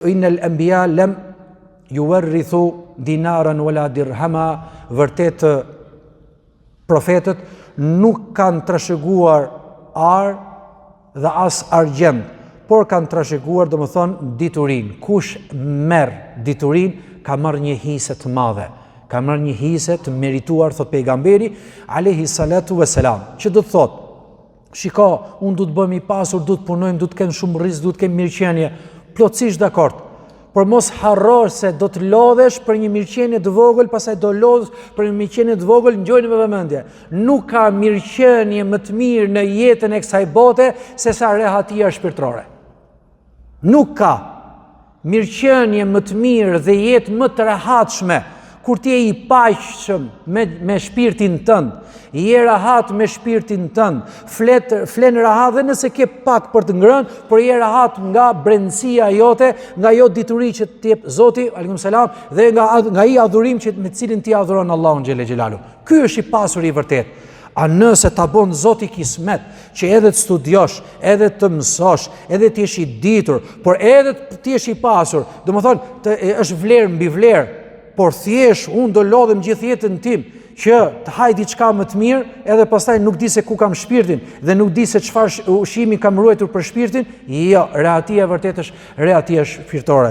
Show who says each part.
Speaker 1: Innel enbija lem juverrithu dinaran wala dirhama, vërtet profetët nuk kanë trashëguar ar dhe as argjend, por kanë trashëguar, domethënë, diturinë. Kush merr diturinë, ka marrë një hise të madhe, ka marrë një hise të merituar, thotë pejgamberi, alejhi salatu veselam, që do të thotë, Shiko, unë du të bëhem i pasur, du të punojmë, du të kem shumë rrisk, du të kem mirëqenie. Plotësisht dakord. Por mos harro se do të lodhesh për një mirëqenie të vogël, pastaj do lodhesh për një mirëqenie të vogël, ngjojeni me vëmendje. Nuk ka mirëqenie më të mirë në jetën e kësaj bote sesa rehatia shpirtërore. Nuk ka mirëqenie më të mirë dhe jetë më të rehatshme kur ti je i paqshëm me, me shpirtin tënd, je rahat me shpirtin tënd, flet, flen rahat dhe nëse ke pak për të ngrënë, por je rahat nga brendësia jote, nga ajo dituri që të jep Zoti, alejkum selam, dhe nga, nga ai adhurim që me cilin ti adhuron Allahun xhele xhelaluhu. Ky është i pasuri i vërtetë. A nëse ta bon Zoti kismet që edhe të studiosh, edhe të mësosh, edhe të jesh i ditur, por edhe të jesh i pasur, domethënë, të, është vlerë mbi vlerë, por thjesht unë do lodhem gjithë jetën tim që të haj diçka më të mirë, edhe pastaj nuk di se ku kam shpirtin dhe nuk di se çfarë ushqimi kam ruajtur për shpirtin, jo, rehatia e vërtetë është rehatia shpirtërore.